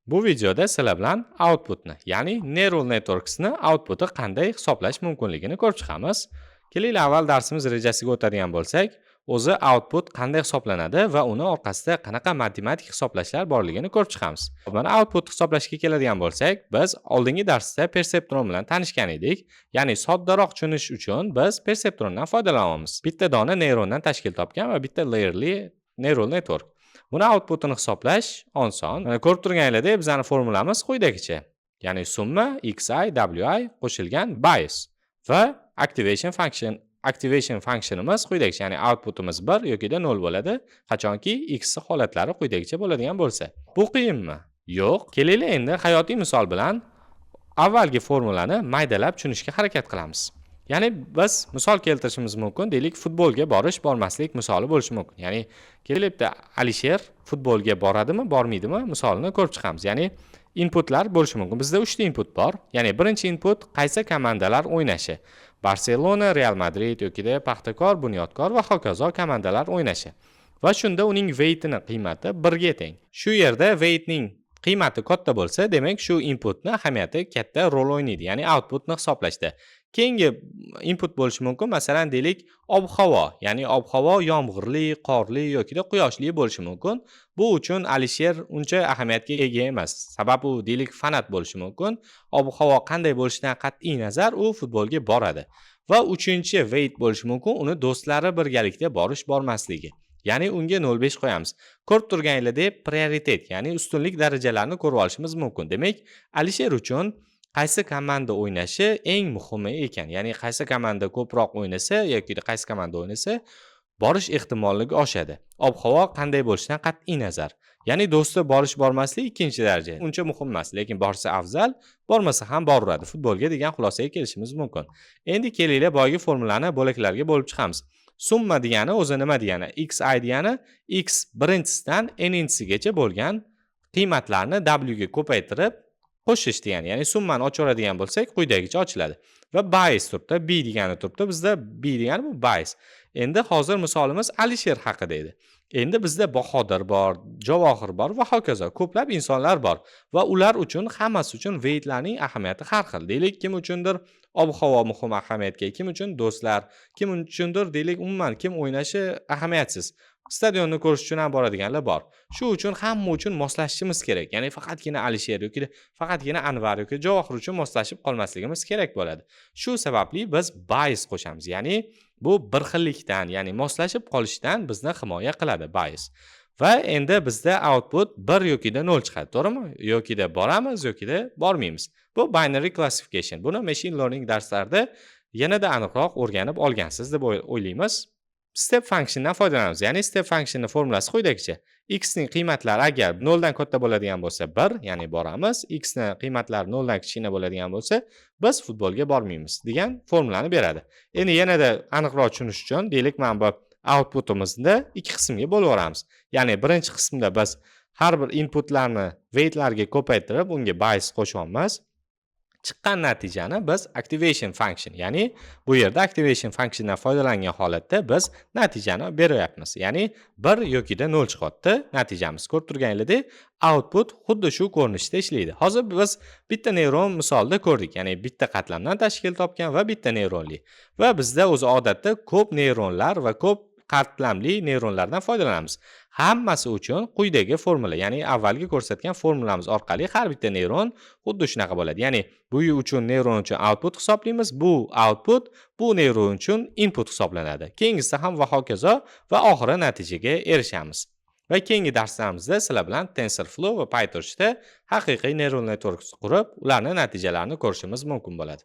Bu videoda sizlar bilan outputni, ya'ni neural networksni outputi qanday hisoblash mumkinligini ko'rib chiqamiz. Kelinglar, avval darsimiz rejasiga o'tadigan bo'lsak, o'zi output qanday hisoblanadi va uni orqasida qanaqa matematik hisoblashlar borligini ko'rib chiqamiz. Mana, output hisoblashga keladigan bo'lsak, biz oldingi darsda perceptron bilan tanishgan edik. Ya'ni soddaroq tushunish uchun biz perceptrondan foydalanyapmiz. Bitta dona neyrondan tashkil topgan va bitta layerli neural network. Buni outputini hisoblash oson. Mana, ko'rib turganinglardek, bizani formulamiz quyidagicha. Ya'ni summa xi wi qo'shilgan bias va activation function. Activation functionimiz quyidagicha, ya'ni outputimiz 1 yokida 0 bo'ladi, qachonki x holatlari quyidagicha bo'ladigan bo'lsa. Bu qiyinmi? Yo'q. Kelinglar, endi hayotiy misol bilan avvalgi formulani maydalab tushunishga harakat qilamiz. Ya'ni biz misol keltirishimiz mumkin, deylik, futbolga borish, bormaslik misoli bo'lishi mumkin. Ya'ni kelibdi, Alisher futbolga boradimi, bormaydimi misolini ko'rib chiqamiz. Ya'ni inputlar bo'lishi mumkin. Bizda 3 ta input bor. Ya'ni birinchi input qaysi komandalar o'ynashi. Barselona, Real Madrid yokida Paxtakor, Bunyodkor va hokazo komandalar o'ynashi. Va shunda uning weightini qiymati 1 ga teng. Shu yerda weightning qiymati katta bo'lsa, demak, shu inputni ahamiyati katta rol o'ynaydi, ya'ni outputni hisoblashda. Keyingi input bo'lishi mumkin, masalan, deylik, ob-havo, ya'ni ob-havo yomg'irli, qorli yokida quyoshli bo'lishi mumkin. Bu uchun Alisher uncha ahamiyatga ega emas. Sabab u, deylik, fanat bo'lishi mumkin. Ob-havo qanday bo'lishidan qat'iy nazar u futbolga boradi. Va uchinchi weight bo'lishi mumkin, uni do'stlari birgalikda borish bormasligi. Ya'ni unga 0,5 qo'yamiz. Ko'rib turganinglardek, prioritet, ya'ni ustunlik darajalarini ko'rib olishimiz mumkin. Demak, Alisher uchun qaysi komanda o'ynashi eng muhimi ekan. Ya'ni qaysi komanda ko'proq o'ynasa yoki qaysi komanda o'ynasa, borish ehtimolligi oshadi. Ob-havo qanday bo'lishidan qat'iy nazar. Ya'ni do'sti borish bormaslik ikkinchi daraja. Uncha muhim emas, lekin borsa afzal, bormasa ham boraveradi futbolga degan xulosaga kelishimiz mumkin. Endi kelinglar, boyagi formulani bo'laklarga bo'lib chiqamiz. Summa degani o'zi nima degani? Xi degani x birinchisidan n-inchisigacha bo'lgan qiymatlarni w ga ko'paytirib qo'shish degani. Ya'ni summani ochaveradigan bo'lsak, quyidagicha ochiladi. Va bias turibdi, b degani turibdi. Bizda b degani bu bias. Endi hozir misolimiz Alisher haqida edi. Endi bizda Bahodir bor, Javohir bor va hokazo ko'plab insonlar bor va ular uchun, hammasi uchun weightlarning ahamiyati har xil. Deylik, kim uchundir ob-havo muhim ahamiyatga, kim uchun do'stlar, kim uchundir, deylik, umuman kim o'ynashi ahamiyatsiz. Stadionni ko'rish uchun ham boradiganlar bor. Shu uchun hamma uchun moslashishimiz kerak. Ya'ni faqatgina Alisher yoki faqatgina Anvar yoki Javohir uchun moslashib qolmasligimiz kerak bo'ladi. Shu sababli biz bias qo'shamiz. Ya'ni bu bir xillikdan, ya'ni moslashib qolishdan bizni himoya qiladi bias. Va endi bizda output 1 yokida 0 chiqadi, to'g'rimi? Yokida boramiz, yokida bormaymiz. Bu binary classification. Buni machine learning darslarida yanada aniqroq o'rganib olgansiz deb o'ylaymiz. Step functiondan foydalanamiz. Ya'ni step functionning formulasi quyidagicha. X ning qiymatlari agar 0 dan katta bo'ladigan bo'lsa 1, ya'ni boramiz. X ning qiymatlari 0 dan kichkina bo'ladigan bo'lsa, biz futbolga bormaymiz degan formulani beradi. Endi yanada aniqroq tushunish uchun, deylik, mana bu outputimizni ikki qismga bo'lib yuboramiz. Ya'ni birinchi qismda biz har bir inputlarni weightlarga ko'paytirib, unga bias qo'shyapmiz. Chiqqan natijani biz activation function, ya'ni bu yerda activation functiondan foydalangan holatda biz natijani beryapmiz. Ya'ni 1 yokida 0 chiqyapti natijamiz. Ko'rib turganingizdek, output xuddi shu ko'rinishda ishlaydi. Hozir biz bitta neyron misolida ko'rdik, ya'ni bitta qatlamdan tashkil topgan va bitta neyronli. Va bizda o'zi odatda ko'p neyronlar va ko'p qatlamli neyronlardan foydalanamiz. Hammasi uchun quyidagi formula, ya'ni avvalgi ko'rsatgan formulamiz orqali har bitta neyron xuddi shunaqa bo'ladi. Ya'ni bu uchun, neyron uchun output hisoblaymiz. Bu output bu neyron uchun input hisoblanadi. Keyingisida ham va hokazo va oxiri natijaga erishamiz. Va keyingi darslarimizda sizlar bilan TensorFlow va PyTorchda haqiqiy neural networks qurib, ularning natijalarini ko'rishimiz mumkin bo'ladi.